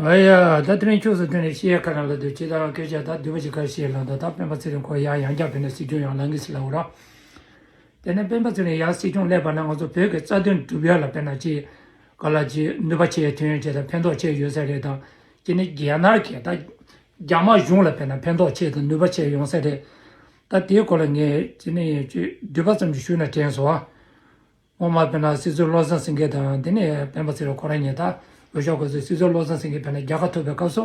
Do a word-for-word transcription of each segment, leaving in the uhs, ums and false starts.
ཨ་ཡ། ད་དེ་རིང་ཁྱོད་ཚོ་དེ་ནས་བཤད་ཁ་རང་ལ་དུ་ཅི་ད་སྐད་ཆ་ད་སྡུག་པ་ཅིག་ག་བཤད་ལ་ད་ད་སྤེན་པ་ཚེ་རིང་ཁོ་ཡ་ཡང་བསྐྱར་བོད་ནས་སྲིད་སྐྱོང་ཡང་ལངས་གི་ཟེར་ལབ་ར། དེ་ནས་སྤེན་པ་ཚེ་རིང་ཡ་སྲིད་སྐྱོང་སླེབས་པ་ན་ང་ཚོ་བོད་ཀྱི་རྩ་དོན་སྒྲུབ་ཡ་ལ་དཔེར་ན་ཅི་ག་ལ་ཅི་ནུས་པ་ཆེ་ཐོན་ཡོང་ཆེ་དང་ཕན་ཐོགས་ཆེ་ཡོད་ས་རེད་དང་ཅི་ནས་རྒྱ་ནག་གི་ད་རྒྱ་དམར་གཞུང་ལ་དཔེར་ན་ཕན་ཐོགས་ཆེ་དང་ནུས་པ་ཆེ་ཡོང་ས་རེད། ད་དེའི་སྐོར་ལ་ངས་ཅི་ནས་ཅི་བསྡུས་པ་ཙམ་ཅིག་ཞུས་ན་དྲན་སོང་ཨ། སྔོན་མ་དཔེར་ན་སྲིད་ཟུར་བློ་བཟང་སེང་གེ་དང་དེ་ནས་སྤེན་པ་ཚེ་རིང་ཁོ་རང་གཉིས་ད་འོས་ཤོག་ཁོ་ཚོས་སྲིད་ཟུར་བློ་བཟང་སེང་གེ་དཔེར་ན་རྒྱལ་ཁ་ཐོབ་པའི་སྐབས་སུ་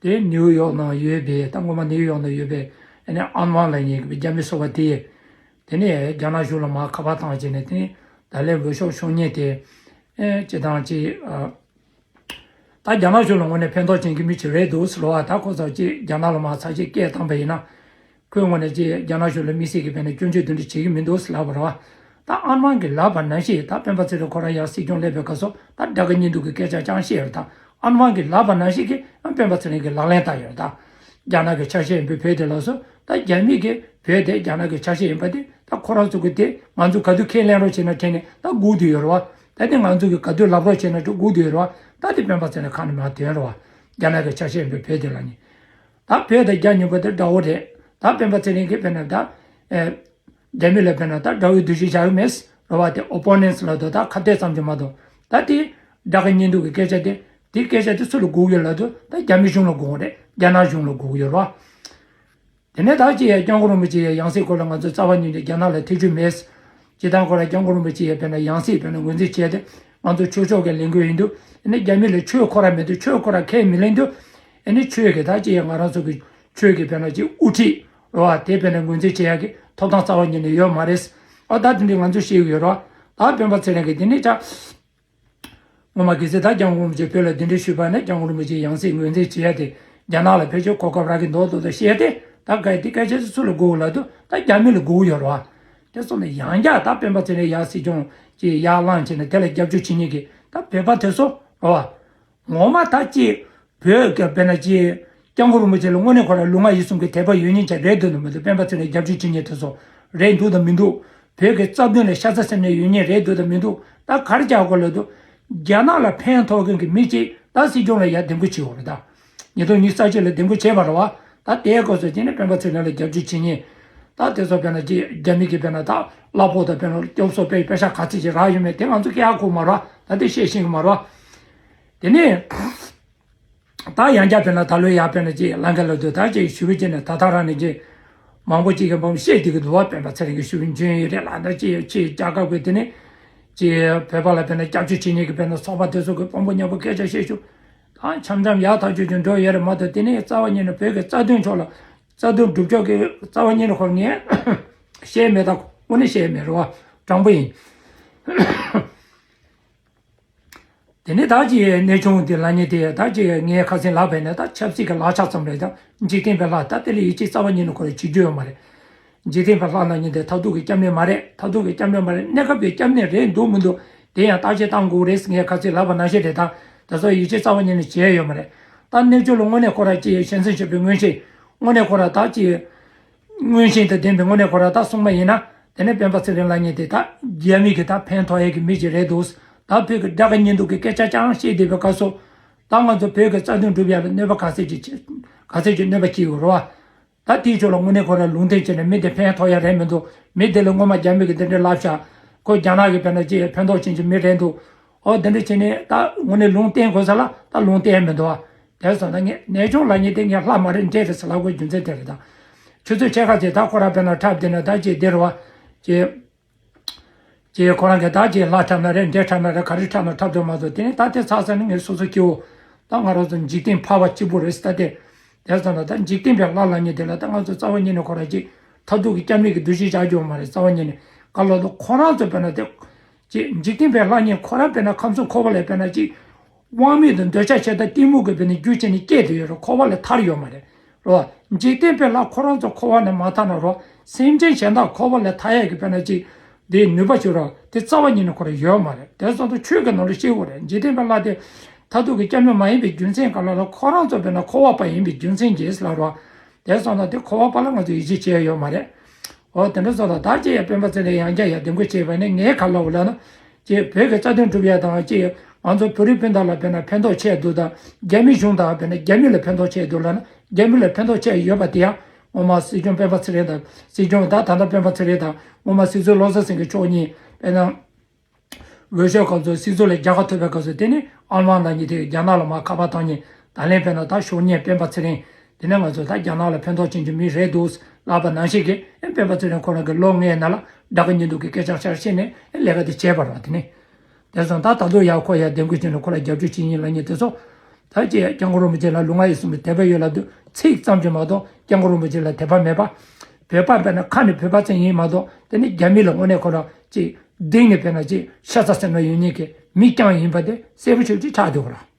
དེ་ནིའུ་ཡོག་ནང་ཡོད་པའི་ད་སྔོན་མ་ནིའུ་ཡོག་ནང་ཡོད་པའི་ཨ་ནི་ཨན་ཝང་ལབ་མཁན་གྱི་རྒྱ་མི་ཚོ་བ་དེ་དེ་ནས་རྒྱ་ནག་གཞུང་ལ་མར་ཁ་པར་བཏང་བྱས་ནས་དེ་ནས་ད་ལན་འོས་ཤོག་ཤོར་མཁན་དེ་ཨེ་ཅི་དང་ཅི་ཨ། ད་རྒྱ་ནག་གཞུང་ལ་དངོས་གནས་ཕན་ཐོགས་ཅན་གྱི་མི་ཅིག་རེད་འདུག་ཟེར་བ་ད་ཁོ་ཚོ་ཅིག་རྒྱ་ནག་ལ་མར་ཚར་གཅིག་སྐད་བཏང་པ་ཡིན་ན། ཁོའི་ངོས་ནས་ཅིག་རྒྱ་ནག་གཞུང་ལ་དམིགས་བསལ་གྱི་ཕན་ནས་སྐྱོན་བརྗོད་དེ་འདྲ་བྱེད་ཀྱི་མི་འདུག་ཟེར་ལབ་པ་རེད་བ། ད་ཨན་ཝང་གིས་ལབ་པ་ནང་བཞིན་ད་སྤེན་པ་ཚེ་རིང་ཁོ་རང་ཡར་སྲིད་སྐྱོང་སླེབས་པའི་སྐབས་སུ་ད་དགྲ་དགའ་གཉེན་སྡུག་གི་སྐད་ཆ་རྐྱང་བཤད་རེད་ད། ཨན་ཝང་གིས་ལབ་པ་ནང་བཞིན་གྱི་ཨ་སྤེན་པ་ཚེ་རིང་གིས་ལག་ལེན་བསྟར་ཡོད་རེད་ད། རྒྱ་ནག་གི་ཆ་ཤས་ཡིན་པའི་བོད་དེ་ལ་སོ་ད་རྒྱ་མི་གིས་བོད་དེ་རྒྱ་ནག་གི་ཆ་ཤས་ཡིན་པ་དེ་ད་ཁོ་རང་ཚོ་གི་དེ་ང་ཚོ་ག་དུས་ཁས་ལེན་རོགས་བྱེད་ན་དྲན་ནས་ད་སྒུག་བསྡད་ཡོད་རེད་བ། ད་དེ་ང་ཚོ་གི་ག་དུས་ལབ་རོགས་བྱེད་ན་དྲན་སྒུག་བསྡད་ཡོད་རེད་བ། ད་དེ་སྤེན་པ་ཚེ་རིང་ཁ་ནས་མར་ཐོན་རེད་བ། རྒྱ་ནག་གི་ཆ་ཤས་ཡིན་པའི་བོད་དེ་ལ་ནི། ད་བོད་དང་རྒྱ་གཉིས་པོ་དེ་འདྲ་བོ་རེད། ད་སྤེན་པ་ཚེ་རིང་གིས་དཔེར་ན་ད་ཨེ། རྒྱ་མི་ལ་དཔེར་ན་ད་དགྲ་བོའི་འདུ་ཤེས་བཞག་གི་མེད་རེད་བ། དེ་ཨོ་པོ་ནེན་སི་ལ་དོ་ད་ཁ་གཏད་ཙམ་གྱི་མ་གཏོགས་ད་དེ་དགྲ་དགའ་གཉེན་སྡུག་གི་སྐད་ཆ་དེ་དེ་སྐད་ཆ་དེ་སུ་ལ་དགོས་ཀྱི་ཡོད་ལབ་དུས་ད་རྒྱ་མི་གཞུང་ལ་དགོས་ཀྱི་རེད། རྒྱ་ནག་གཞུང་ལ་དགོས་ཀྱི་ཡོད་རེད་བ། དེ་ནས་ད་ཅི་ཡང་སྐྱབས་མགོན་རིན་པོ་ཆེ་ཡང་སྲིད་སྐོར་ལ་ང་ཚོ་རྩ་བ་ཉིད་ནས་རྒྱ་ནག་ལ་ཐེ་བྱུས་མེད། སྤྱིར་བཏང་ཁོ་རང་སྐྱབས་མགོན་རིན་པོ་ཆེ་ཡང་དཔེར་ན་ཡང་སྲིད་དཔེར་ན་ངོས་འཛིན་བྱས་ཏེ་ང་ཚོ་ཆོས་ཕྱོགས་ཀྱི་ལས་འགུལ་ཡིན་དུས་ཨ་ནི་རྒྱ་མི་ལ་ཆོས་ཁོ་རང་མི་འདུག་ཆོས་ཁོ་རང་ཁས་མི་ལེན་དུས་ཨ་ནི་ཆོས་ཀྱི་ད་ཅི་ཡང་ང་རང་ཚོ་གི་ཆོས་ཀྱི་དཔེར་ན་ཅི་དབུ་ཁྲིད་རེད་བ། དེ་དཔེར་ན་ངོས་འཛིན་བྱེད་ཡག་གི་ཐོབ་ཐང་རྩ་བ་ཉིད་ནས་ཡོད་མ་རེད། ཨ་ད་དེ་འདྲའི་ང་ཚོ་ཤེས་ཀྱི་ཡོད་རེད་བ། ད་སྤེན་པ་ཚེ་རིང་གིས་དེ་ནས་ཅག་སྔོན་མ་གལ་སྲིད་ད་སྐྱབས་མགོན་རིན་པོ་ཆེ་བོད་ལ་གདན་འདྲེན་ཞུས་པ་ནས་སྐྱབས་མགོན་རིན་པོ་ཆེ་ཡང་སྲིད་ངོས་འཛིན་བྱེད་ཡ་དེ་རྒྱ་ནག་ལ་ཕལ་ཆེར་གོ་སྐབས་རག་གི་འདུག་འདུག་ད་བཤད་དེ་ད་ག་དེ་སྐད་ཆ་སུ་ལ་དགོས་ལབ་དུས་ད་རྒྱ་མི་ལ་དགོས་ཡོད་རེད་བ། དེ་སོང་ནས་ཡང་བསྐྱར་ད་སྤེན་པ་ཚེ་རིང་ཡར་སྲིད་སྐྱོང་ཅིག་ཡར་ལངས་བྱས་ནས་དེ་ལ་རྒྱབ་སྐྱོར་བྱེད་མཁན་གྱི་ད་བོད་པ་དེ་ཚོ་རེད་བ། ངོ་མ་ད་ཅིག་བོད་ཀྱི་དཔེར་ན་ཅིག་སྐྱབས་མགོན་རིན་པོ་ཆེ་ལ་དངོས་གནས་ཁོ་རང་ལུས་ངག་ཡིད་གསུམ་གྱི་དད་པ་ཡོད་མཁན་ཅིག་རེད་འདུག་ནི་མི་འདུག་སྤེན་པ་ཚེ་རིང་རྒྱབ་སྐྱོར་བྱེད་མཁན་དེ་ཚོ་རེད་འདུག་དང་མི་འདུག་བོད་ཀྱི་རྩ་དོན་ལ་ཤ་ཚ་སེམས་ནས་ཡོད་མཁན་རེད་འདུག་དང་མི་འདུག་ད་ག་རེ་རྒྱག་དགོས་ལབ་དུས། རྒྱ་ནག་ལ་ཕན་ཐོགས་མཁན་གྱི་མི་གཅིག་ད་སྲིད་སྐྱོང་ལ་ཡར་འདེམས་བསྐོ་བྱེད་དགོས་རེད་ད། ཉིས་སྟོང་ཉི་ཤུ་རྩ་གཅིག་ལ་འདེམས་བསྐོ་བྱས་པ་རེད་བ། ད་དེའི་སྐབས་སུ་དེ་ནི་སྤེན་པ་ཚེ་རིང་ལ་རྒྱབ་སྐྱོར་བྱེད་མཁན། ད་དེ་ཚོ་དཔེར་ན་ཅིག་རྒྱ་མི་གིས་དཔེར་ན་ད་གླ་ཕོགས་དང་དཔེར་ན་སྐྱོབ་གསོ་དཔེ་པེ་ཤག་ག་ཚད་ཅིག་རག་ཡོད་མེད་དེ་ང་ཚོ་སྐད་ཡག་གོ་མ་རེད་བ། ད་དེ་བཤད་ཤེས་ཀྱི་མ་རེད་བ། དེ་ནས། ད་ཡང་བསྐྱར་དཔེར་ན་ད་ལོའི་ཡར་དཔེར་ན་ཅིག་ལང་ཀ་ལ་དུ་ད་ཅིག་ཞུ་བའི་རྗེས་ནས་ད་ད་རང་ནས་ཅིག་མང་པོ་ཅིག་གིས་བཤད་བསྡད་ཀྱི་འདུག་བ། སྤེན་པ་ཚེ་རིང་གི་ཞུ་བའི་འཇོན་ཡོད་རེད་ལ་ད་ཅིག་ཅིག་རྒྱལ་ཁབ་ཀྱི་དེ་ནས་ཅིག་བོད་པ་ལ་དཔེར་ན་སྐྱབས་བཅོལ་བྱེད་མཁན་གྱི་དཔེར་ན་ཚོགས་པ་དེ་ཚོ་གི་དཔང་པོ་མཉམ་པོ་སྐད་ཆ་བཤད་ཞུ། ད་འཆམ་འཆམ་ཡག་ཐག་ཆོད་ཆོད་འགྲོ་ཡོད་རེད་མ་གཏོགས་དེ་ནས་རྩ་བ་ཉིད་ནས་བོད་ཀྱི་རྩ་དོན་ཕྱོགས་ལ་རྩ་དོན་སྒྲུབ་ཕྱོགས་ཀྱི་རྩ་བ་ཉིད་ནས་ཁོ་ངས་བཤད་མེད་ད་དངོས་གནས་བཤད་མེད་རེད་བ། དྲང་པོ་ཡིན། དེ་ནས་ད་ཅི་གནས་ཆུང་དེ་ལ་ཉེ་དེ་ད་ཅི་ངའི་ཁ་སེང་ལག་པས་ནས་ད་ཆབ་སྲིད་ཀྱི་ལག་ཆ་ཙམ་རེད་ད། འཇིག་རྟེན་པའི་ལྷ་ད་དེ་ལ་ཡིད་ཆེས་རྩ་བ་ཉིད་ནས་ཁོ་རང་བྱེད་རྒྱུ་ཡོད་མ་རེད། འཇིག་རྟེན་པའི་ལྷ་ལ་ཉེ་དེ་མཐར་ཐུག་གི་སྐྱབས་གནས་མ་རེད། མཐར་ཐུག་གི་སྐྱབས་གནས་མ་རེད། གནས་སྐབས་ཀྱི་སྐྱབས་གནས་རེད་འདུག་མི་འདུག་དེ་ཡང་བརྟག་དཔྱད་བཏང་དགོས་རེད། ངའི་ཁ་སེང་ལག་པ་ནང་བཞིན་རེད་ད། ད་གཟོད་ཡིད་ཆེས་རྩ་བ་ཉིད་ནས་བྱས་ཡོད་མ་རེད། ད་གནས་ཆུང་ལ་དངོས་གནས་ཁོ་རང་ཅི་ཞན་སེམས་ཞན་པའི་མངོན་ཤེས་དངོས་གནས་ཁོ་རང་ད་ཅི། མངོན་ཤེས་དང་ལྡན་པའི་དངོས་གནས་ཁོ་རང་ད་སོང་བ་ཡིན་ན། དེ་ནས་སྤེན་པ་ཚེ་རིང་ལགས་ཉིད་དེ་ད་རྒྱ་མི་གི་ད་ཕན་ཐོགས་ཡས་ཀྱི་མི་ཅིག་རེད་འདུག་ད་བོད་ཀྱི་དགྲ་དགའ་གཉེན་སྡུག་གི་སྐད་ཆ་རྐྱང་བཤད་བསྡད་པའི་སྐབས་སུ། ད་ང་ཚོ་བོད་ཀྱི་རྩ་དོན་སྒྲུབ་ཡ་ལ་གནོད་པ་ག་ཚད་ཅིག་བྱེད། ག་ཚད་ཅིག་གནོད་པ་སྐྱེལ་ཡོད་རེད་བ། ད་དེའི་ཕྱོགས་ལ་དངོས་གནས་ཁོ་རང་ལུང་བསྟན་བྱས་ནས་མི་དེ་ཕན་ཐོགས་ཡ་རེད་མི་འདུག་མི་དེ་ལ་སྔོན་མ་རྒྱ་མི་གི་འདི་འདྲའི་ལབ་བཞག་ཁོ་རྒྱ་ནག་གི་དཔེར་ན་ཅིག་ཕན་ཐོགས་ཕྱིན་གྱི་མི་རེད་འདུག་ཨོ་དེ་འདྲ་བྱས་ནས་ད་དངོས་གནས་ལུང་བསྟན་དགོས་ས་ལ་ད་ལུང་བསྟན་མི་འདུག་བ། དེ་སོང་ན་ངས་གནས་ཆུང་ལགས་ཉིད་དེ་ངས་ལྷ་མ་རེད་འདྲེ་རེད་ཟེར་ལབ་དགོས་རྒྱུ་མཚན་དེ་རེད་ད། ཆུ་ཚོད་ཕྱེད་ཀ་ཅིག་ད་ཁོ་རང་དཔེར་ན་འཁྲབ་བསྡད་ན་ད་ཅིག་འདི་རེད་བ། ཅིག་ཅིག་ཁོ་རང་གིས་ད་ཅིག་ལྷ་འཁྲབ་ན་རེད་འདྲེ་འཁྲབ་ན་རེད་ག་རེ་འཁྲབ་ན་འཁྲབ་འདོད་མ་གཏོགས་དེ་ནས་ད་དེ་ཚར་ཚར་ནས་ངས་སོ་སོ་སྐྱེ་བོ། ད་ང་རང་ཚོ་འཇིག་རྟེན་ཕལ་པ་གཅིག་པུ་རེད་ཟེར་ད་དེ། དེ་སོང་ན་ད་འཇིག་རྟེན་པའི་ལྷ་ལབ་མཁན་དེ་ལ་ད་ང་ཚོ་རྩ་བ་ཉིད་ནས་ཁོ་རང་ཅིག་མཐར་ཐུག་གི་སྐྱབས་གནས་ཀྱི་འདུ་ཤེས་བཞག་རྒྱུ་མ་རེད། རྩ་བ་ཉིད་ནས་ག་ལ་ལོ་ཁོ་རང་ཚོ་དཔེར་ན་དེ། ཅིག་འཇིག་རྟེན་པའི་ལྷ་ཉིད་ཁོ་རང་དཔེར་ན་ཁམས་གསུམ་འཁོར་བ་ལས་དཔེར་ན་ཅིག་དབང་མེད་དུ་འདོད་ཆགས་ཆེ་དང་གཏི་མུག་གི་དཔེར་ན་རྒྱུ་བྱས་ནས་སྐྱེས་བསྡད་ཡོད་རེད། འཁོར་བ་ལས་ཐར་ཡོད་མ་རེད། རོ། འཇིག་རྟེན་པའི་ལྷ་ཁོ་རང་ཚོ་འཁོར་བ་ནས་མ་ཐར་ན་རོ། སེམས་ཅན་གཞན་དག་འཁོར་བ་ལས་ཐར་ཡག་གི་དཔེར་ན་ཅིག་དེའི་ནུས་པ་ཅིག་རོ། དེ་རྩ་བ་ཉིད་ནས་ཁོ་རང་ཡོད་མ་རེད། དེ་སོང་ཙང་ཆོས་ཀྱི་ནང་ལ་ཤེས་དགོས་རེད། འཇིག་རྟེན་པའི་ལྷ་དེ་མཐར་ཐུག་གི་སྐྱབས་གནས་མ་ཡིན་པའི་རྒྱུ་མཚན་ག་ལ་ལ་ཁོ་རང་ཚོ་དཔེར་ན་འཁོར་བ་པ་ཡིན་པའི་རྒྱུ་མཚན་གྱིས་ལ་རོ། དེ་སོང་ན་དེ་འཁོར་བ་པ་ལ་ང་ཚོ་ཡིད་ཆེས་བྱས་ཡོད་མ་རེད། འོ་དེ་འདྲ་སོང་ཙང་ད་ཅི་ཡ་སྤེན་པ་ཚེ་རིང་ཡང་བསྐྱར་ཡ་འདེམས་བསྐོ་བྱས་པ་ནི་ངའི་ཁ་ལ་འོ་ལ་ན་ཅི་བོད་ཀྱི་རྩ་དོན་སྒྲུབ་ཡ་དང་ཅི། ང་ཚོ་བོད་རིགས་སྤུན་ཟླ་ལ་དཔེར་ན་ཕན་ཐོགས་ཆེ་འདུག་དང་རྒྱ་མི་གཞུང་དང་དཔེར་ན་རྒྱ་མི་ལ་ཕན་ཐོགས་ཆེ་འདུག་ལབ་ན། རྒྱ་མི་ལ་ཕན་ཐོགས་ཆེ་ཡོད་པ་དེ་ཡང་སྔོན་མ་སྲིད་སྐྱོང་སྤེན་པ་ཚེ་རིང་དང་། སྲིད་སྐྱོང་ད་ད་ལྟ་སྤེན་པ་ཚེ་རིང་དང་། སྔོན་མ་སྲིད་ཟུར་བློ་བཟང་སེང་གེ་མཆོག་གཉིས་དཔེར་ན་འོས་ཤོག་སྐབས་སུ་སྲིད་ཟུར་ལ་རྒྱལ་ཁ་ཐོབ་པའི་སྐབས་སུ། དེ་ནི་ཨ་ལ་མང་ལ་ཉེ་དེ་རྒྱ་ནག་ལ་མར་ཁ་པར་བཏང་ཉིན། ད་ལན་དཔེར་ན་ད་ཞོགས་ཉིན་སྤེན་པ་ཚེ་རིང་དེ་ནས་ང་ཚོ་ད་རྒྱ་ནག་ལ་ཕན་ཐོགས་ཅན་གྱི་མི་རེད་འདུག་ལབ་པ་ནང་བཞིན་གྱི། ཨེ་སྤེན་པ་ཚེ་རིང་ཁོ་རང་གི་ལོ་ལྔའི་ནང་ལ་དགྲ་དགའ་གཉེན་སྡུག་གི་སྐད་ཆ་ཤར་བཤད་ནས་ཨེ་ལས་ཀ་དེ་བྱས་པ་རེད་བ། དེ་ནི། དེ་སོང་ད་ད་དུང་ཡར་ཁོ་ཡར་འདེམས་ཁུལ་བྱས་ནས་ཁོ་ལ་རྒྱབ་སྐྱོར་བྱེད་ཉིན་ལབ་ཉིན་དེ་ཚོ། ད་ཅི་སྐྱབས་མགོན་རིན་པོ་ཆེ་ལ་ལུས་ངག་ཡིད་གསུམ་གྱི་དད་པ་ཡོད་ལབ་དུས་ཚིག་ཙམ་གྱིས་མ་གཏོགས་སྐྱབས་མགོན་རིན་པོ་ཆེ་ལ་དད་པ་མེད་པ། བོད་པ་དཔེར་ན་ཁ་ནས་བོད་པ་ཙམ་ཡིན་མ་གཏོགས། དེ་ནི་རྒྱ་མི་ལ་དངོས་གནས་ཁོ་རང་ཅིག་གཏིང་ནས་དཔེར་ན་ཅིག་ཤ་ཚ་སེམས་ལ་ཡོད་མཁན་གྱི་མི་རྐྱང་ཡིན་པ་དེ་གསལ་པོ་ཞེ་པོ་ཅིག་ཆགས་འདུག་ག་ར།